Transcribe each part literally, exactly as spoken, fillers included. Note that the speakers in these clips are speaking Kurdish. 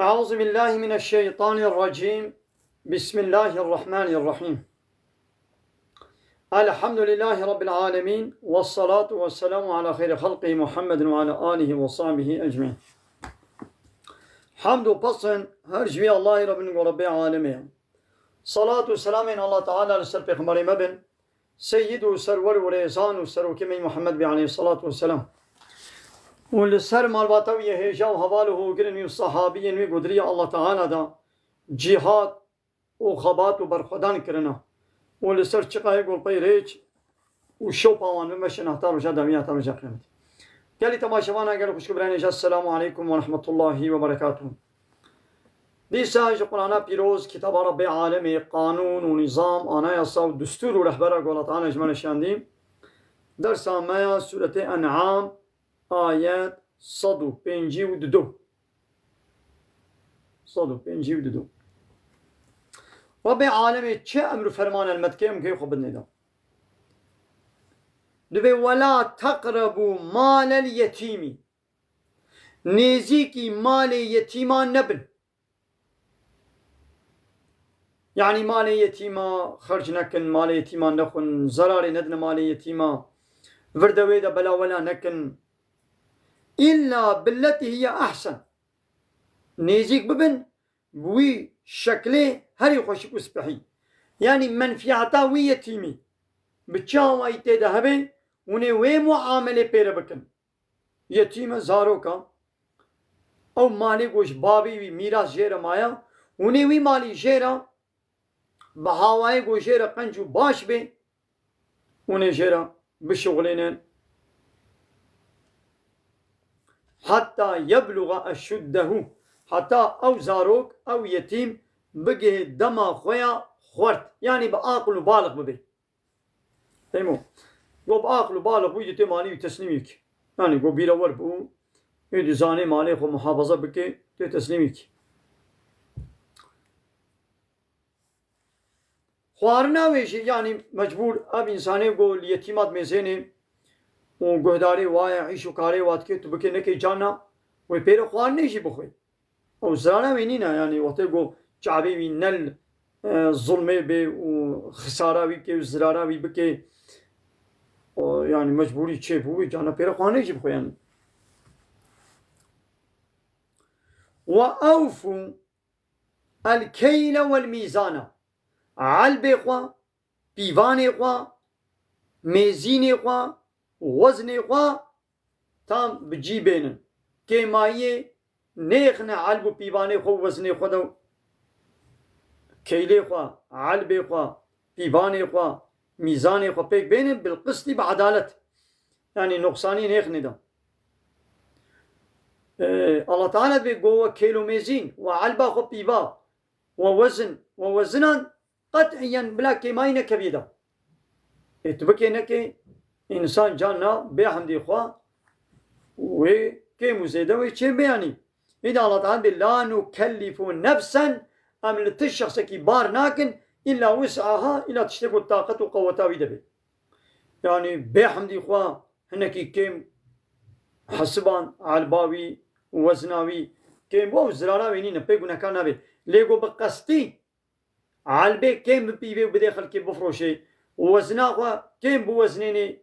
أعوذ بالله من الشيطان الرجيم. بسم الله الرحمن الرحيم. الحمد لله رب العالمين، والصلاة والسلام على خير خلقه محمد وعلى آله وصحبه أجمعين. Hamd û pesn her ji vî Allahî re bin ku Rebbê alemê ye. Salat û selamên Allah Teala li ser Pêxemberê me bin, Seyyid û Serwer û Rêzan û Serokê me Muhammed bê aleyhissalatu vesselam. Û li ser malbata wî yê hêja û heval û hogirên wî û sahabiyên wî ku di riya Allah Teala de cîhad û xebat û berxwedan kirine û li ser çiqayê golpey rêç û şewpa wan bimeşin heta roja dawî, heta roja qiyametê. Gelî temaşevana, gelî xwişk û birayên hêja, Esselamu aleykum ve rahmetullahi ve berekatuhu. Dîsa ji Qur'ana pîroz, kitaba Rebbê alemê, qanûn û nîzam, anayasa û destûr û rehbera ku Allah Teala ji me re şandî, dersa me ya Sûretê En'am, ayet sed û pêncî û du. Sed û pêncî û du. Rebbê alemê çi emr û ferman e li me dike, em kê xwe bidinê de. Dibê, "Wela teqrebû malel yetîmî." Nêzîkî malê yetîman nebin. Yanî malê yetîma xerc nekin, malê yetîma nexwin, zerarê nedine malê yetîma, vir de wê de bela wela nekin. Îlla billetî hiye ehsen. Nêzîk bibin, bi wî şeklê herî xweşik û spehî. Yanî menfiyata wî yetîmî bi çi awayî tê de hebe, hûn ê wê muamelê pê re bikin. Yetîm e, zarok e. Ew malê ku ji babê wî mîras jê re maye, hûn ê wî malî jê re bi hawayê ku jê re qenc û baş bê, hûn ê jê re bişuxulênin. Hatta yebluga eşuddehu. Heta ew zarok, ew yetîm bigihê dema xwe ya xwert. Yanî bi aqil û balix bibe. Fehmo. Go bi aqil û balix bûyî, tu tê malî wî teslîmî kî. Yanî go bîrewer bû, ê dizanê malê xwe muhafaza bike, tu tê teslîmî kî. Xwarina wê jî, yanî mecbûr ev însanê go li yetîmat mêzênê û guhdarê wa ye, îş û karê wa dike, tu bike neke cana, wê pê re xwarinê jî bixwe. Ew zirara wê nîne, yanî wextê ku çavê wî ne li, e, zulmê bê û xisara wî bike û zirara wî bike, o, yanî mecbûrî çêbû, wî cana pê re xwarinê jî bixwe yanî. Ve ewfû el keyle wel mîzana. Elbê xwe, pîvanê xwe, mêzînê xwe, weznê xwe tam bi cî bênin. Kêmayiyê nêxine elb û pîvanê xwe û weznê xwe de, keylê xwe, elbê xwe, pîvanê xwe, mîzanê xwe pêk bênin, bil qistî, bi edalet. Yanî noqsanî nêxine de. Ee, Allah Teala dibê go we kêl û mêzîn, we elba xwe pîva, we wezin, we wezinan qet'iyen bila kêmayî nekeviyê de. Ê tu bikê nekê, însan carna bêhemdî xwe wê kêm û zêde wê çê biyanî. Îda Allah Teala dibê, "La nukellifu nefsen", em li ti şexsekî bar nakin, "illa wus'aha", îla tiştê ku taqet û qeweta wî de be. Yanî bêhemdî xwe hinekî kêm hesiban, elba wî û wezna wî kêm bû, ew zirara wê nîne, pê gunehkar nabe. Lê go bi qestî elbê kêm bipîvê û bidê xelkê bifroşê û wezna xwe kêm biweznênê,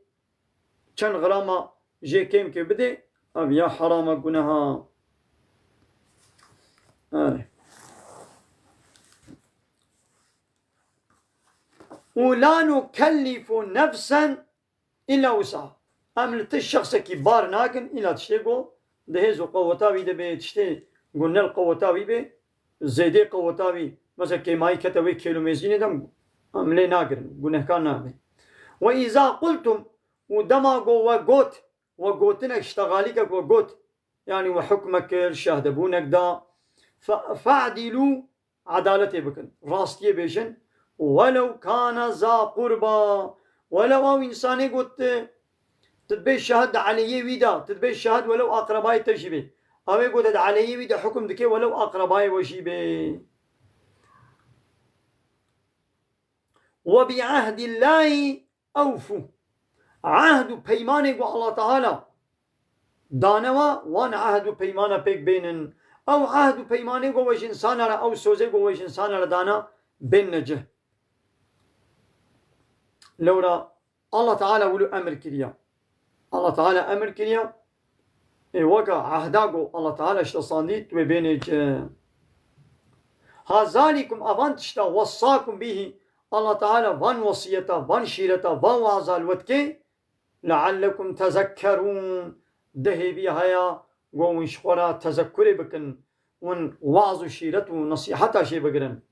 çend grama jê kêm kê bidê, ev ya herama guneha. Erê. Û la nukellifu nefsen illa wus'aha. Em li ti şexsekî bar nakin, îla tiştê ku di hêz û qeweta wî de bê, tiştê ku ne li qeweta wî bê, zêdê qeweta wî, mesela kêmayî kete wê kêl û mêzînê de, em lê nagirin, gunehkar nabe. Ve îza qultum, û dema ku we got, we gotinek, ştexalîkek we got, yanî we hukmek kir, şahdebûnek da, fe-, fe'dîlû, edaletê bikin, rastiyê bêjin, welew kana za qurba, welew ew însanê got, tu dibê şahid di eleyê wî de, tu dibê şahid welew aqrebayê te jî bê. Ew ê got, di eleyê wî de hukm dike welew aqrebayê we jî bê. Ve bi ehdillahî ewfû. Ehd û peymanê ku Allah Teala dane we, wan ehd û peymana pêk bênin. Ew ehd û peymanê ku we ji insana re, ew sozê ku we ji insana re dana, bên necih. Lewra Allah Teala wilo emir kiriya. Allah Teala emir kiriya. Ê weka ehda ku Allah Teala ji te standî, tu wê bênê ci. Ha zalikum, avan tişta, wessakum bihi. Allah Teala van wesiyeta, van şîreta, van waza li we dike. Leallekum tezekkerûn. De hêvî haya ku hûn ji xwe re tezekkurê bikin. Hûn waz û şîret û nesîheta jê bigirin.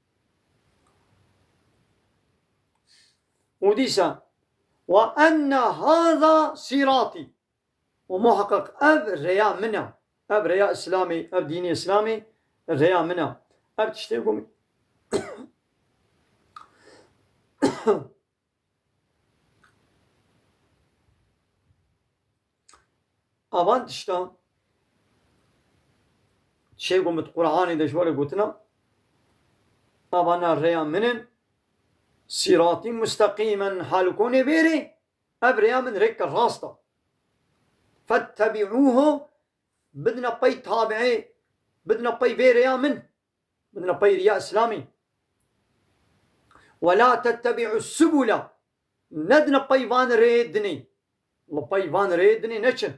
Û dîsa, "Ve enne haza sîratî." Û muheqeq ev rêya min e. Ev rêya Îslamê, ev dînê Îslamê rêya min e. Ev tiştê ku min Avan tişta çê ku min di Qur'anê de ji we re gotina, avana rêya min in, sîratî musteqîmen, hal konê vêrê, ev rêya min rêke rast e. Fettebi'ûhu, bidine pey tabi'ê, bidine pey vê rêya min. Bidine pey riya Îslamê. Ve la tettebi'u subula. Nedine pey van rêyê dinê. Li pey van rêyê dinê neçin.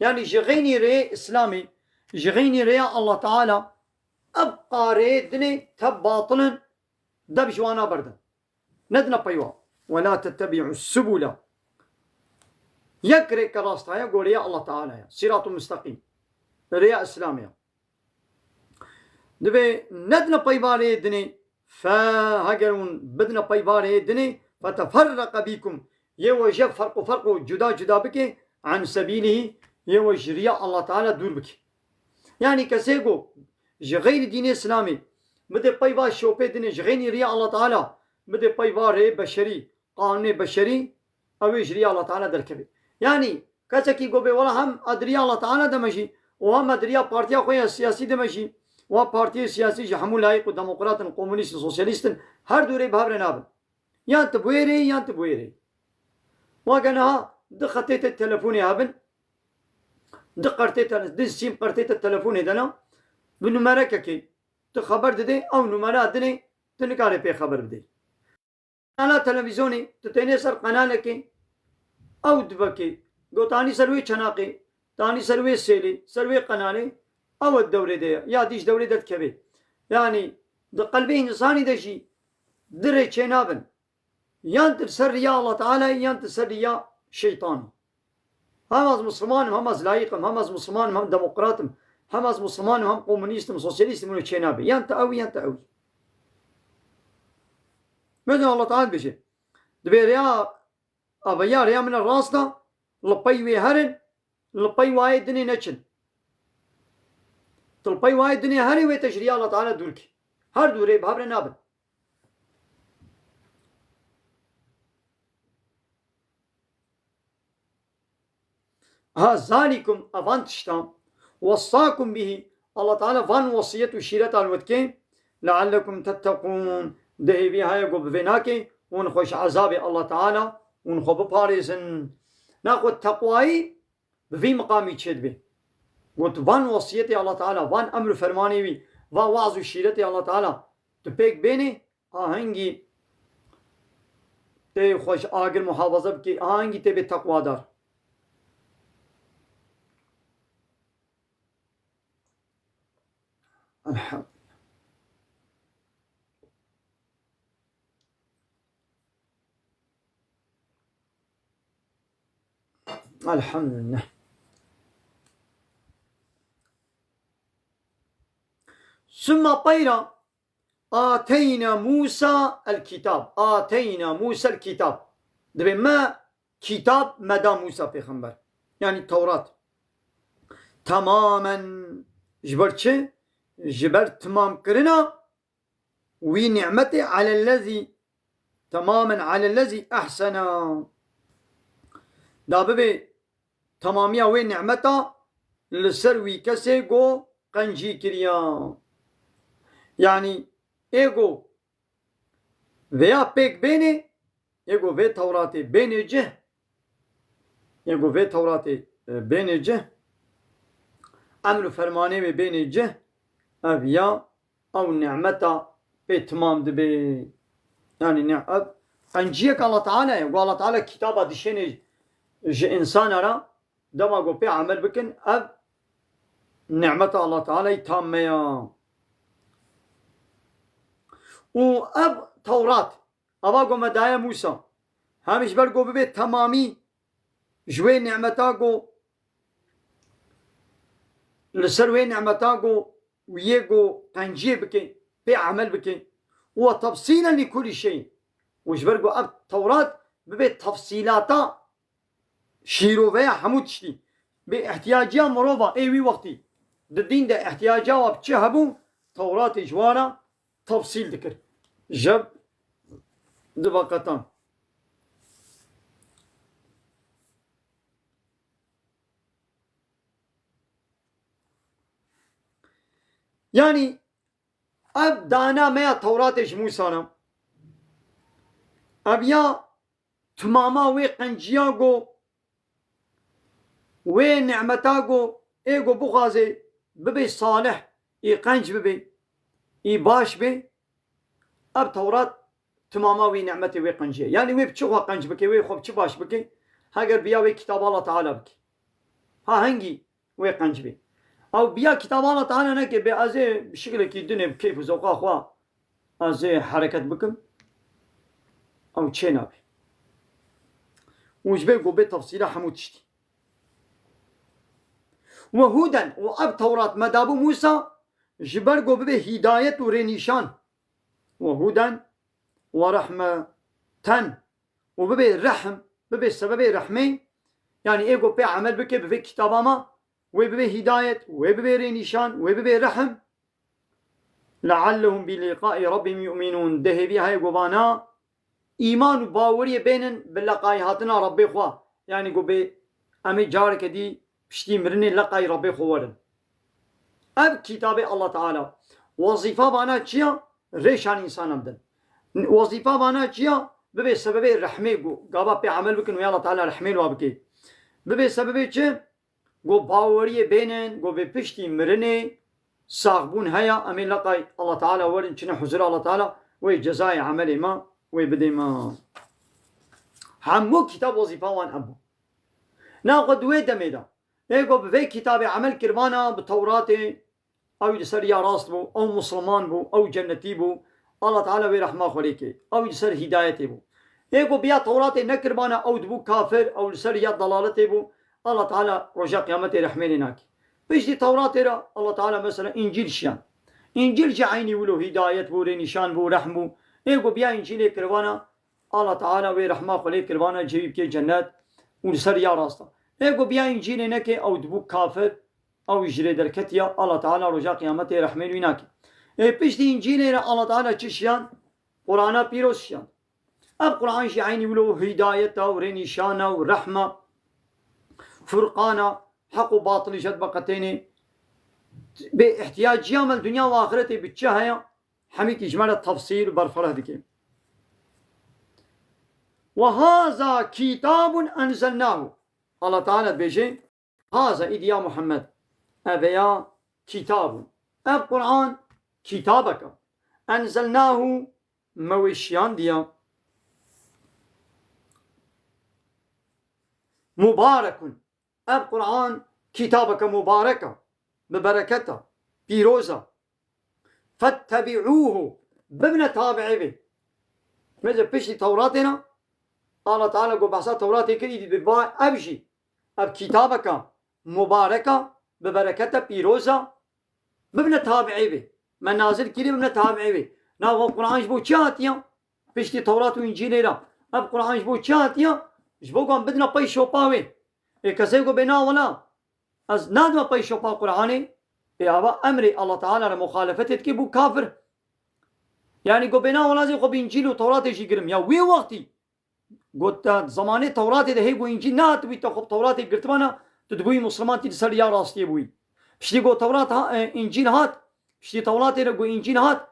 Yanî ji xeynî rêyê Îslamê, ji xeynî rêya Allah Teala, ev qareyê dinê tev batil in, dev ji wana berdin. Nedine pey wa. Ve la tettebi'u subula. Yek rêke rast heye, ku rêya Allah Teala ye. Sîratu musteqîm. Rêya Îslamê ye. Divê nedine pey va rêyê dinê, fe heger hûn bidine pey va rêyê dinê, feteferreqe bîkum, yê we je ferq û ferq û cuda cuda bike, an sebîlihî, yê we ji riya Allah Teala dûr bike. Yanî kesê ku ji xeyrî dînê Îslamê bide pey va şopê dinê, ji xeynî riya Allah Teala bide pey va rêyê beşerî, qanûnê beşerî, ew ê ji riya Allah Teala derkeve. Yanî kesekî ku bê wela hem ez di riya Allah Teala de me jî û hem ez di riya partiya xwe ya siyasî de me jî, wa partiyê siyasî ji hemû layîq û demokrat in, komunîst in, sosyalîst in, her du rê bi hev re nabin. Yan tu bi wê rê, yan tu bi wê rê. Weke niha du xetê te telefonê hebin, du qertê te, du sîm qertê te telefonê de ne, bi numerekekê tu xeber didê, ew numera dinê tu nikarê pê xeber bidê. Qenala televîzyonê, tu tênê ser qenalekê, ew dibekê, gotanî ser wê çenaqê, tanî ser wê sêlê, ser wê qenalê, ew e dewrê de ye, ya dî ji dewrê de dikeve. Yanî di qelbê însanî de jî du rê çênabin. Yan tu li ser riya Allah Teala yî, yan tu li ser riya şeytan î. Hem ez Musliman im, hem ez layîq im, hem ez Musliman im, hem demokrat im, hem ez Musliman im, hem komunîst im, sosyalîst im, wilo çênabe. Yan tu ew î, yan tu ew î. Mezin Allah Teala dibêje, divê rêya, ava ya rêya min e rast e, li pey wê herin, li pey wayê dinê neçin. Tu li pey wayê dinê herî wê te ji riya Allah Teala dûr kî. Her du rê bi hev re nabin. Ha zalikum, avan tiştan, wessakum bihi, Allah Teala van wesiyet û şîreta li we dike, leallekum tettekûn, de hêvî heye ku bi vê nake, hûn xwe ji ezabê Allah Teala, hûn xwe biparêzin. Naxwe teqwayî bi vî miqamî çêdibe. Got, van wesiyetê Allah Teala, van emr û fermanê wî, va waz û şîretê Allah Teala, tu pêk bênê, ahengî tê xwe ji agir muhafaza bikî, ahengî tê bê teqwadar. Elhamdülillah. Elhamdülillah. Summa peyra ateyna Musa el kitab. Ateyna Musa el kitab. Divê me kitab me da Musa pêxember. Yanî Tewrat. Temamen ji ber çi? Ji ber timamkirina wî nîmetê alellezî, temamen alellezî ehsena. Da bibe temamiya wê nîmeta li ser wî kesê go qencî kiriya. Yanî ê go vêya pêk bênê, ê go vê Tewratê bênê cih, ê go vê Tewratê, e, bênê cih, emr û fermanê wê bênê cih, ev ya ew nimeta pê timam dibe. Yani ne-, ev qenciyek Allah Teala ye. Ku Allah Teala kitaba dişêne ji insana re, dema ku pê emel bikin, ev nimeta Allah Teala'yê tam me ya. Û ev Tewrat, ava ku me daye Musa, hem ji ber ku bibe temamî ji wê nimeta ku li ser wê nimeta ku wiyê ku qenciyê bike, pê emel bike. Û tefsîlen li kulî şey. Û ji ber ku ev Tewrat bibe tefsîlata şîroveya hemû tiştî. Bê ihtiyaciya mirova ê wî wextî di dîn de ihtiyaca wa bi çi hebû, Tewratê ji wan re tefsîl dikir. Jeb di veqetan. Yani ev dana me ya Tewratê ji Musa ne. Ev ya timama wê qenciya ku, wê nimeta ku, ê ku bixwaze bibe salih, ê qenc bibe, ê baş be, ev Tewrat timama wî nimetê wê qenciyê. Yani wê bi çi xwe qenc bike, wê xwe bi çi baş bike, heger biya wê kitaba Allah Teala bike. Ha hengî wê qenc bê. Ew biya kitaba Allah Teala neke bê ez ê bi şiklekî dinê bi keyf û zewqa xwe ez ê hereket bikim. Ew çê nabe. Û ji bê ku bê tefsîla hemû tiştî. Ve huden, û ev Tewrat me dabû Musa ji ber ku bibe hîdayet û rênîşan. Ve huden ve rehmeten, û bibe rehm, bibe sebebê rehmê, yani ê ku pê emel bike, bi vê kitaba me, wê bibe hîdayet, wê bibe rênîşan, wê bibe rehm. Leallehum bi liqaî rabbihim yu'minûn. De hêvî heye ku vana îman û baweriyê bênin bi leqayî hatina Rabbê xwe. Yani ku bê em ê careke dî piştî mirinê leqayî Rabbê xwe werin. Ev kitabê Allah Teala. Wezîfa vana çi ya? Rêşan însanan bidin. Wezîfa vana çi ya? Bibe sebebê rehmê ku gava pê emel bikin wê Allah Teala rehmê li wa bike. Bibe sebebê çi? Ku baweriyê bênin, ku vê piştî mirinê saxbûn heya, em ê leqay Allah Teala werin, çine huzura Allah Teala, wê cezayê emelê me wê bidê me. Hemû kitab wezîfa wan ev bû. Na xwe di wê demê de, ê ku bi vê kitabê emel kiribana, bi Tewratê, ew li ser ya rast bû, ew Musliman bû, ew cennetî bû, Allah Teala wê rehma xwe lê kê. Ew li ser hîdayetê bû. Ê ku biya Tewratê nekiribana, ew dibû kafir, ew li ser ya dalaletê bû, Allah Teala roja qiyametê rehmê lê nake. Piştî Tewratê re Allah Teala mesela Încîl şiyan. Încîl jî eynî wilo hîdayet bû, rênîşan bû, rehm bû. Ê ku biya Încîlê kiribana, Allah Teala wê rehma xwe lê kiribana, cihê wî bikê cennet û li ser ya rasta. Ê ku biya Încîlê neke, ew dibû kafir, ew ji rê derketiya, Allah Teala roja qiyametê rehmê wî nake. Ê piştî Încîlê re Allah Teala çi şiyan? Qur'ana pîroz şiyan. Ev Qur'an jî eynî wilo hîdayeta û rênîşana û rehma, furqana, heq û batilî jed veqetênê. Bê ihtiyaciya me li dinya û axiretê bi çi heye? Hemî kî ji me re tefsîl û berfireh dike. Ve haza kitabun enzelnahu. Allah Teala dibêje, haza, îdî ya Muhammed, ev ya kitabun. Ev Qur'an kitabek e. Enzelnahu, me wê şiyandiya. Mubarekun. Ev Qur'an kitabeke mubarek e, bi bereket e, pîroz e. Fettebi'ûhu, bibine tabi'ê vê. Mêze piştî Tewratê ne, Allah Teala ku behsa Tewratê kir, îdî dibe ev jî, ev kitabeke mubarek e, bi bereket e, pîroz e. Bibine tabi'ê vê. Me nazil kirî, bibine tabi'ê vê. Na, ev Qur'an ji bo çi hatiye? Piştî Tewrat û Încîlê re. Ev Qur'an ji bo çi hatiye? Ji bo ku em bidine pey şopa wê. Ê kesê ku bê na wela, ez nadime pey şopa Qur'anê. Ê ava emrê Allah Teala re muxalefetê dike, bû kafir. Yani ku bê na wela zê xwe bi Încîl û Tewratê jî girim. Ya wê wextî Got, te zemanê Tewratê de hê ku Încîl nehatibûyî, te xwe bi Tewratê girtibana, tu dibûyî Musliman, tî li ser ya rastiyê bûyî. Piştî ku Tewrat ha-, e, Încîl hat, piştî Tewratê re ku Încîl hat,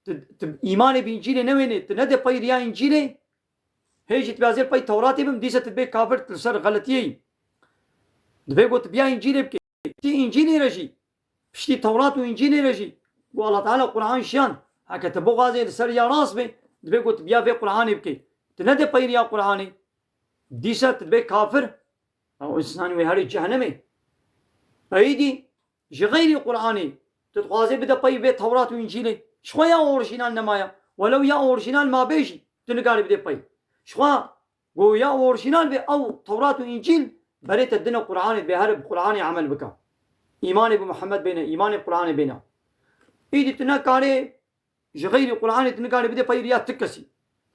tu, tu îmanê bi Încîlê newênê, tu nedê pey riya Încîlê, hê jî tu bê ez ê pey Tewratê bim, dîse tu dibê kafir, tu li ser xeletiyê yî. Dibê ku tu biya Încîlê bikê. Tî Încîlê re jî Piştî Tewrat û Încîlê re jî ku Allah Teala Quran şiyan, heke tu bixwazê li ser riya rast bê, dibê ku tu biya vê Quranê bikey. Tu nedê pey riya Quranê. Dîsa tu dibê kafir. Ew însanî wê herê cehenemê. Êdî ji xeyrî Quranê tu dixwazê bide pey vê Tewrat û Încîlê. Ji xwe ya orîjînal nemaye. Welew ya orîjînal mabê jî tu nikarî bidê pey. Ji xwe Go ya orîjînal be ew Tewrat û Încîl, berê te dine Quranê, be here bi Quranê emel bike. Îmanê bi Muhammed bêne, îmanê Quranê bêne. Îdî tu nekarê ji xeyrî Quranê tu nikarê bide pey riya ti kesî.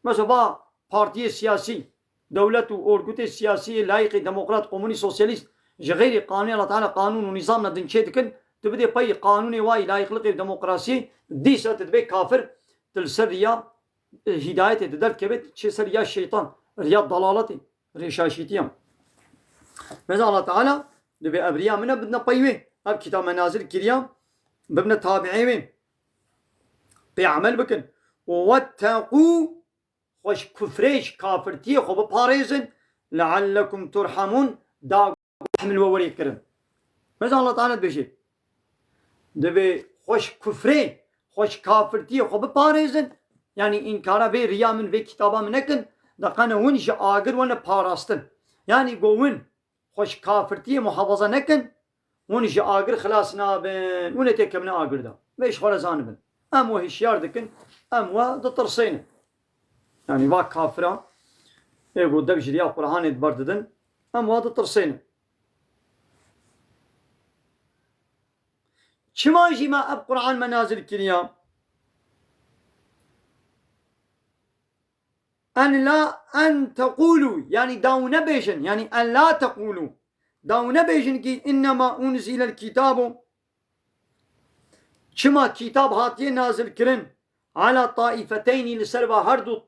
Mesela va partiyê siyasî, dewlet û orgutê siyasî yê layîqê demokrat, komunîst, sosyalîst ji xeyrî qanûnê Allah Teala qanûn û nîzamna din çê dikin, tu bidê pey qanûnê wa yê layîqliqê û demokrasiyê, dîsa tu dibê kafir, tu li ser riya e, hîdayetê di derdkeve çê ser ya şeytan, riya dalaletê, rêşaşîtiyan. Meza Allah Teala dibê ev riya min e bidine pey wê. Ev kitaba me nazil kiriya, bibine tabiê wê. Pê emel bikin. Û wetteqû, xwe ji kufrê, ji kafirtiyê xwe biparêzin. Leallekum turhamûn, da rehmil we werê kirin. Meza Allah Teala dibêje. Dibê xwe ji kufrê, xwe ji kafirtiyê xwe biparêzin. Yanî înkara vê riya min, vê kitaba min nekin. De qene hûn ji agir wene parastin. Yanî go hûn xwe ji kafirtiyê muhafaza nekin, hûn ji agir xilas nabin. Hûn ê têkevine agir de. Vê ji xwe re zanibin. Em we hişyar dikin, em we ditirsênin. Yanî va kafira, ê ku dev ji riya Qur'anê di ber didin, em wa ditirsênin. Çima jî me ev Qur'an me nazil kiriya? En la, en tequlu, yanî daw nebêjin, yanî en la tequlu, daw nebêjin ki innema unzilel kitabu, çima kitab hatiye nazil kirin, ala taifeteynî, li ser va her du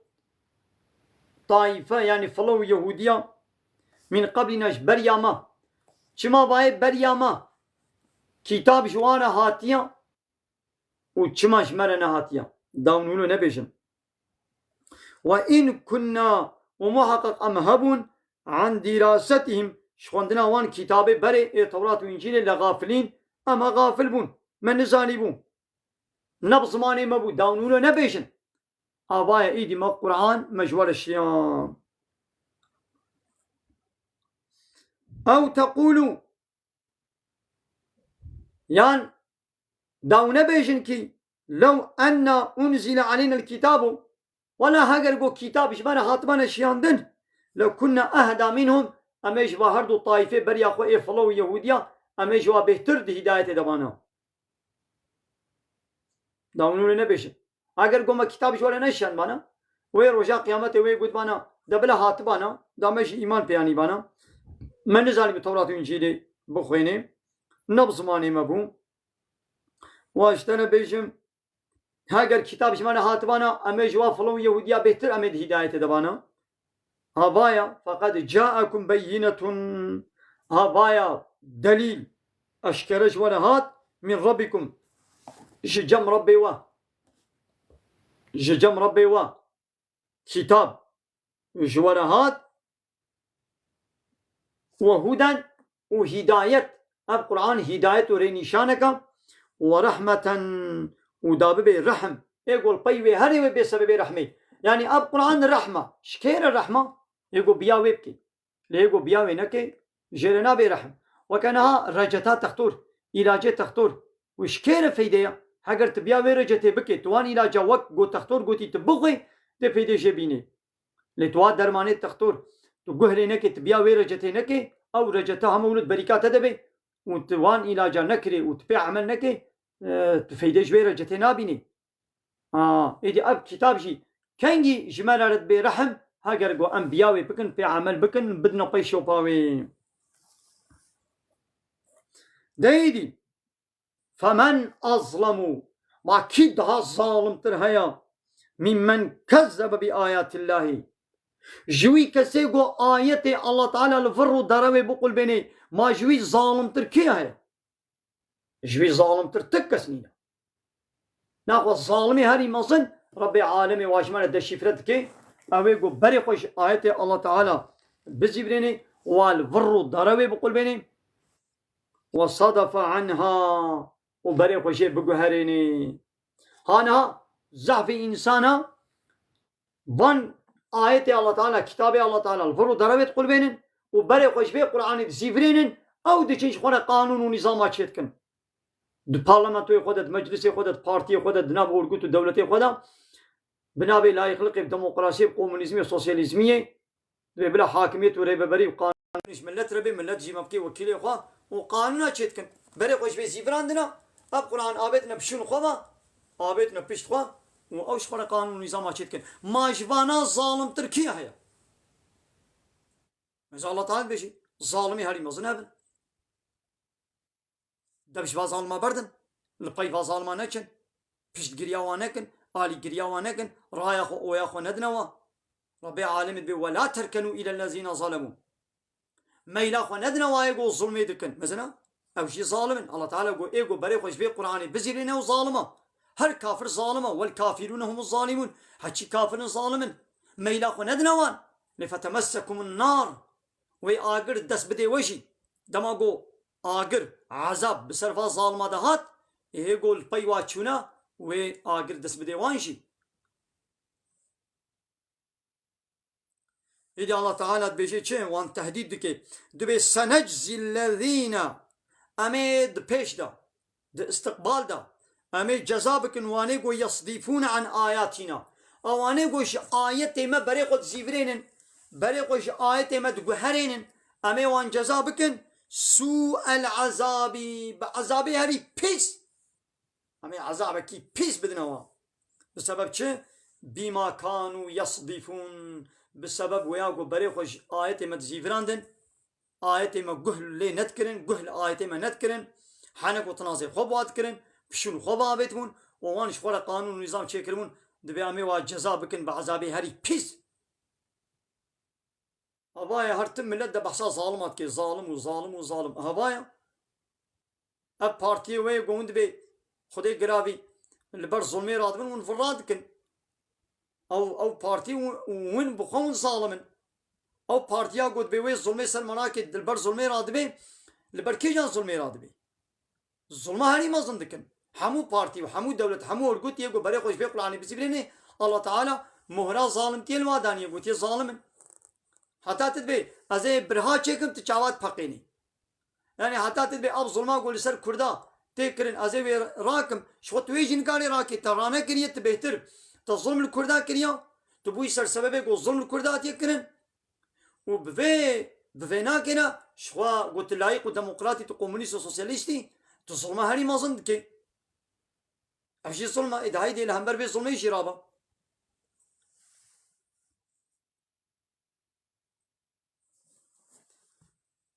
taife, yanî filo û Yehûdiya, min qablina, ji beriya me. Çima vayê beriya me kitab ji wan re hatiye û çima ji me re nehatiye? Dawn wilo nebêjin. Ve in kunna, û muheqeq em hebûn, an dirasetihim, ji xwendina wan kitabê berê ê Tewrat û Încîlê, le gafilîn, em he gafil bûn. Me nizanîbû. Ne bi zimanê me bû. Dawn wilo nebêjin. Avaye îdî me Qur'an me ji we re şiyan. Ew tequlu, yan daw nebêjin ki lew enna unzile aleynel kitabu, wela heger go kitab ji me re hatibane şiyandin, le kunna ehda minhum, em ê ji va her du taîfê beriya xwe ê filo û Yehûdiya, em ê ji wa bêhtir di hîdayetê de bana. Dawn wilo nebêjin. Eger go me kitab ji we re neşiyandbana, wê roja qiyametê wê gotbana, de bila hatibana, da me jî îman pê anîbana. Me nizanî bi Tewrat û Încîlê bixwênê. Ne bi zimanê me bû. Wa ji te re bêjim, heger kitab ji me re hatibana, em ê ji wa filo û Yehûdiya bêhtir em ê di hîdayetê de bana. Havaya, feqed caekum beyinetun. Havaya delîl eşkere ji we re hat, min Rabbikum. Ji cem Rabbê we. Ji cem Rabbê we. Kitab ji we re hat. Ve huden, û hîdayet. Ev Qur'an hîdayet û rênîşaneke. Ve rehmeten, û da bibe rehm. Ê gol pey wê herê wê bê sebebê rehmê. Yanî ev Qur'an rehma. Ji kê re rehma? Ê go biya wê bikê. Lê ê go biya wê nekê, jê re nabê rehm. Weke niha receta textor, îlacê textor. Û ji kê re feyde ye? Heger tu biya wê recetê bikê, tu wan îlaca wek go textor gotî tu bixwê, tê feyde jê bînê. Lê tu wa dermanê textor, tu guh lê nekê, tu biya wê recetê nekê, ew receta hema wilo di berîka te de bê û tu wan îlaca nekirê û tu pê emel nekê, e, tu feyde ji wê recetê nabînî. A, êdî ev kitab jî kengî ji me re dibê rehm, heger go em biya wê bikin, pê emel bikin, bidine pey şopa wê. De êdî, femen azlemu, ma kî daha zalimtir heye, mimmen kezzebe bi ayatillahî, ji wî kesê go ayetê Allah Teala li vir û derewê biqulbênê, ma ji wî zalimtir kê heye? Ji wî zalimtir ti kes nîne. Naxwe zalimê herî mezin Rebbê alemê wa ji me re deşîfre dike. Ew ê ku berê xwe ji ayetê Allah Teala bizîvirênê, wa li vir û derewê biqulbênê. Ve sadafe anha. û berê xwe jê biguherênê. Haniha zehfê însana van ayetê Allah Teala, kitabê Allah Teala li vir û derewêt qulbênin û berê xwe ji vê Qur'anê dizîvirênin, ew diçin ji xwe re qanûn û nîzama çêdikin. Di parlamentoyê xwe de, di meclisê xwe de, di partiyê xwe de, di nav orgut û dewletê xwe de, bi navê layîqliqê, bi demokrasiyê, bi komunîzmê, sosyalîzmiyê, divê bila hakimiyet û rêveberî û qanûnê ji millet re bê, millet jî me bikê wekîlê xwe û qanûna çêdikin. Berê xwe ji vê zîvirandina, ev Qur'an avêtine pişûn xwe ve, avêtine pişt xwe û ew ji xwe re qanûn û nîzama çêdikin. Ma ji vana zalimtir kî heye? Mesela Allah Teala dibêjî, zalimî herî mezin hebin. Dev ji va zalima berdin. Li pey va zalima neçin. Piştgiriya wan nekin. Alîgiriya wan nekin. Raya xwe, oya xwe nedine wan. Rabbê alemê dibê, "Ve la terkenû îlellezîne zalemû." Meyla xwe nedine wan ê ku zulmê dikin. Mesela, ew jî zalim in. Allah Teala got, ê ku berê xwe ji vê Qur'anê bizîrîne, ew zalim e. Her kafir zalim e. "Wel kafirûne humuz zalimûn." Heçî kafir in, zalim in. Meyla xwe nedine wan. Lê fetemessekumun nar. Wê agir dest bidê we jî. Dema ku agir, ezab bi ser va zalima de hat, ê hê ku li pey wa çûne, wê agir dest bidê wan jî. Îdî Allah Teala dibêje çi? Wan tehdîd dike. Dibê, "Seneczî lezîne." Em ê di pêş de, di istiqbal de, em ê ceza bikin wanê ku yasdîfûne an ayatîna. A wanê ku ji ayetê me berê xwe dizîvirênin, berê xwe ji ayetê me diguherênin, em ê wan ceza bikin sû el ezabî, bi ezabê herî pîs. Em ê ezabekî pîs bidine wan. Bi sebeb çi? Bîma kanû yasdîfûn. Bi sebeb wêya ku berê xwe ji ayetê me dizîvirandin, ayetê me guh lê nedikirin, guh li ayetê me nedikirin, henek û tinazê xwe bi wa dikirin, pişûn xwe bi avêt bûn û wan ji xwe re qanûn û nîzam çêkiribûn, dibê em ê wa ceza bikin bi ezabê herî pîs. Hava ye, her tim millet de behsa zalima dike, zalim û zalim û zalim. Hava ye. Ev partiyê wê ku hûn dibê Xwedê giravî li ber zulmê radibin, hûn vir radikin. Ew, ew partî hûn, hûn bi xwe hûn zalim in. Ew partiya ku dibê wê zulmê ser me nake, li ber zulmê radibê, li ber kîjan zulmê radibê? Zulma herî mezin dikin. Hemû partî û hemû dewlet, hemû örgût yê ku berê xwe ji vê Qur'anê bizîvirêne, Allah Teala mohra zalimtiyê li wa daniye, gotiye zalim in. Heta tu dibê, ez ê birha çêkim, tu çawa dipeqênî? Yani heta tu dibê ev zulma ku li ser Kurda tê kirin, ez ê wê rakim, ji xwe tu wê jî nikarî rakî, te ranekiriye, tu bêhtir, te zulm li Kurda kiriya, tu bûyî ser sebebê ku zulm li Kurda hatiye kirin. Û bi vê, bi vê nakêne, ji xwe ku tu layîq û demokratî, tu komunîst û sosyalîstî, tu zulma herî mezin dikê. Ev jî zulm e, ê dihayî dê li hember vê zulmê jî rabe.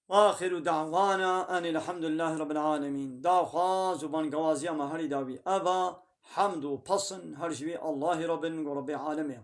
Axiru da'wana enil hamdulillahi rabbil alemin. Daxwaz û bangewaziya me herî dawî ev e, hemd û pesin her ji wî Allahî re bin, ku Rebbê alemê ye.